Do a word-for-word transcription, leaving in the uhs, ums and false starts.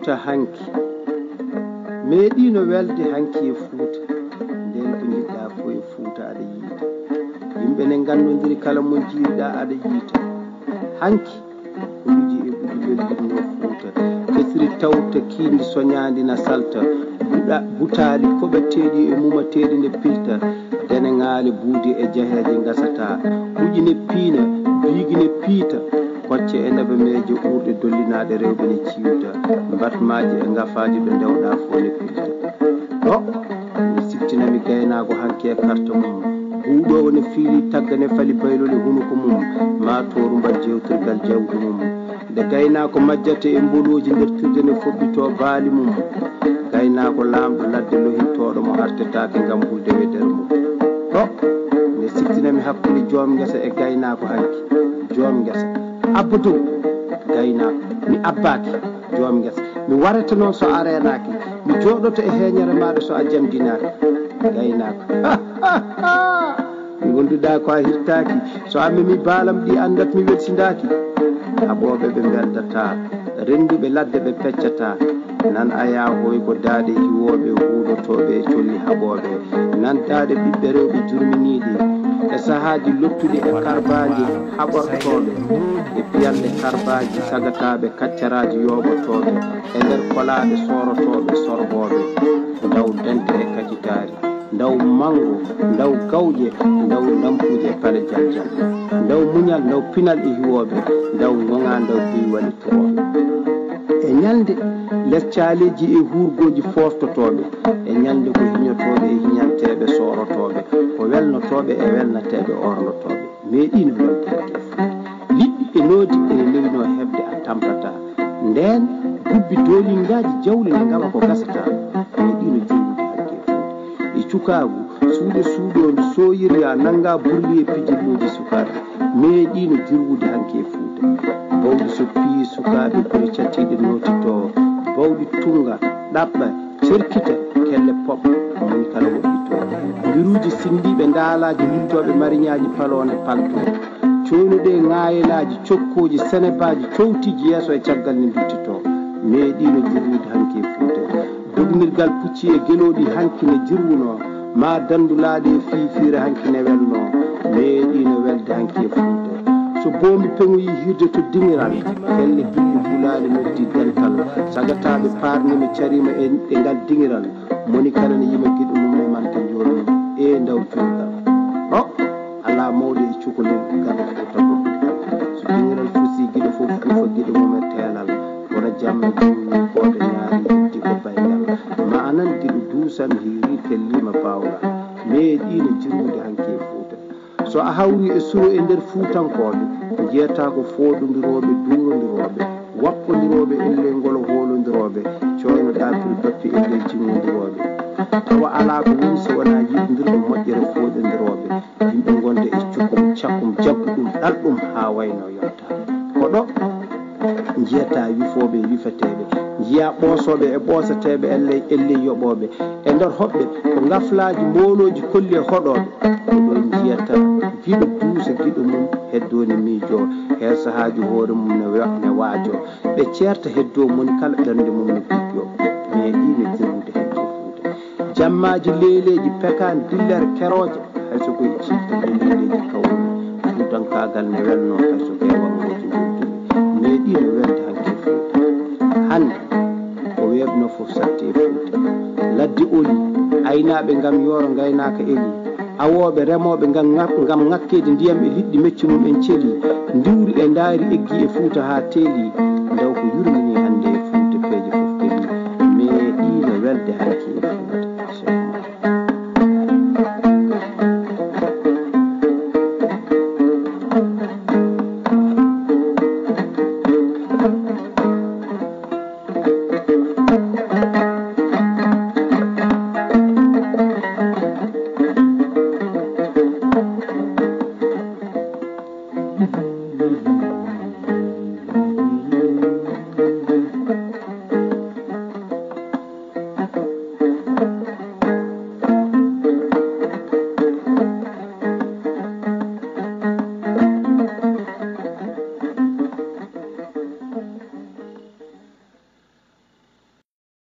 Fuuta hanki. Meeɗiino welde hanki e Fuuta. Ndeen ko njiɗɗaa fof e Fuuta aɗa yiita. Yimɓe ne nganndondiri, kala mo njiiriɗaa aɗa yiita. Hanki, kuluuji e ɓuɗi lollinnoo Fuuta. Kesiri tawta kiindi soñaandi na salta. Buɗa-, butaali koɓeteeɗi e mumateeɗi ne pilta. Deneŋaali buudi e jaheeje ngasataa. Ɓuƴi ne piina, biigi ne piita. Kocce e nebemeeje uurɗe dollinaaɗe rewɓe ne ciwta. Mbatmaaji e ngafaaji ɗo ndewɗaa fof ne pilta. Ɗo, mi siftina mi gaynaako hanki e karta mum. Buuɗoowo ne fiili tagga ne fali baylol e hunuko mum. Maa tooru mbat jeewtirgal jawdi mum. Nde gaynaako majjata e mbolooji ndertirde ne foɓɓitoo baali mum. Gaynaako laamɗo ladde lohintooɗo mo hartetaake ngam hulde wedere mum. Ɗo, mi siftina mi hakkunde joom ngesa e gaynaako hanki. Joom ngesa. Abba dow. Gaynaako. Mi abbaaki. Joom ngesa. Mi warete noon so a reenaaki. Mi jooɗoto e heeñere maaɗa so a jamdinaaki. Gaynaako. Mi wonduɗaa ko a hirtaaki. So a memi baalam ɗi anndat mi welsindaaki. Haɓooɓe ɓe mbeldataa. Rennduɓe ladde ɓe peccataa. Nan a yaahoy ko daaɗe hiwooɓe huudotooɓe e colli haɓooɓe. Nan daaɗe ɓiɓɓe rewɓe jurminiiɗi. E sahaaji lottuɗi e karbaaji haɓortooɓe. E piyanɗe karbaaji sagataaɓe kaccaraaji yooɓotooɓe. E nder kolaaɗe soorotooɓe sorbooɓe. Ndaw dente e kacitaari. Ndaw manngo, ndaw gawƴe, ndaw ndampuuje e pale jaljal. Ndaw muñal, ndaw pinal e hiwooɓe, ndaw ŋoŋa, ndaw biywali turooɓe. E ñalnde les caaleeji e huurgooji fooftotooɓe, e ñalnde ko hiñotooɓe e hiñanteeɓe soorotooɓe, ko welnotooɓe e welnateeɓe orndotooɓe. Meeɗiino welde hanki e Fuuta. Liɗɗi e noodi ene newinoo heɓde a tampataa. Ndeen gubbi dooliŋgaaji jawle ne ngawa ko gasataa. Meeɗiino jollude hanki e Fuuta. E cukaagu, suuɗe suuɗoondu sooyiryaa nanngaa burli e pijirlooji sukaaɓe. Meeɗiino dirwude hanki e Fuuta. Bawɗi so piyi sukaaɓe gure catiiɗe nootitoo. Bawɗi tunnga, ɗaɓɓa, cerkita, kelle pop, moni kala woɗɗitoo. Mbiruuji sinndiiɓe ndaalaaji luttooɓe mariñaaji paloonde paltoo. Cooynuɗe ŋaayelaaji, cokkooji, senebaaji, cowtiiji yeeso e caggal ne mbittitoo. Meeɗiino dirwude hanki e Fuuta. Dognirgal pucci e gelooɗi hanki ne jirwunoo, maa danndulaaɗe e fiifiire hanki ne welnoo. Meeɗiino welde hanki e Fuuta. So boombi peŋoyii hiirde to diŋiral, pelle gilɗi bulaali noddi dental. Sagataaɓe paarniima cariima e, e ngal diŋiral. Moni kala ne yima giɗo mum e manta njoolmum. Ee ndaw juulgal. Ɗo, alaa mawɗo e cukalel gaɗa Fuuta Boɗɗum. So diŋiral fusii giɗo fof fuufa giɗo mum e teelal. Kono jamma juulni kooɗe ñaari yiddi ko bayngal. Ma anan giɗo duusan hiiri felliima baawngal. Meeɗiino jirwude hanki e Fuuta. So a hawrii e suro e nder Fuutankooɓe, njiyataa ko fooɗondirooɓe, duurondirooɓe, waɓɓondirooɓe ellee ngolo hoolondirooɓe, cooyno ɗaapir bappi ellee jinngondirooɓe. Tawa alaa ko woni so wonaa yiɗondirɓe moƴƴere fooɗondirooɓe, yimɓe ngonda e cukkum, cakkum, jagguɗum, ɗalɗum haa waynoo yonta. Ko ɗo njiyataa wifooɓe e wifeteeɓe, njiyaa ɓoosooɓe e ɓooseteeɓe, ellee, ellee yoɓooɓe. E nder hoɓɓe, ko ngaflaaji moolooji kolli e hoɗooɓe. Ko ɗo njiyata giɗo duusa giɗo mum, heddooni miijoo, hee sahaaji hoore mum ne wa-, ne waajoo. Ɓe ceerta heddoo moni kala ɓernde mum no gujjoo. Meeɗiino jirwude hanki e Fuuta. Jammaaji leeleeji pekaan dillere kerooje, hay so ko e ciiɗe leeleeji kawri. Fuutankaagal ne welnoo hay so ko e wangooji ngoddumi. Meeɗiino welde hanki e Fuuta. Hannde, ko weeɓnoo fof satti e Fuuta. Ladde oli, aynaaɓe ngam yooro ngaynaaka eli. Awooɓe, remooɓe ngam ŋak-, ngam ŋakkeede ndiyam e liɗɗi mecce mum en celi. Ndiwri e ndaayri eggi e Fuuta haa teeli. Ndaw ko yurmini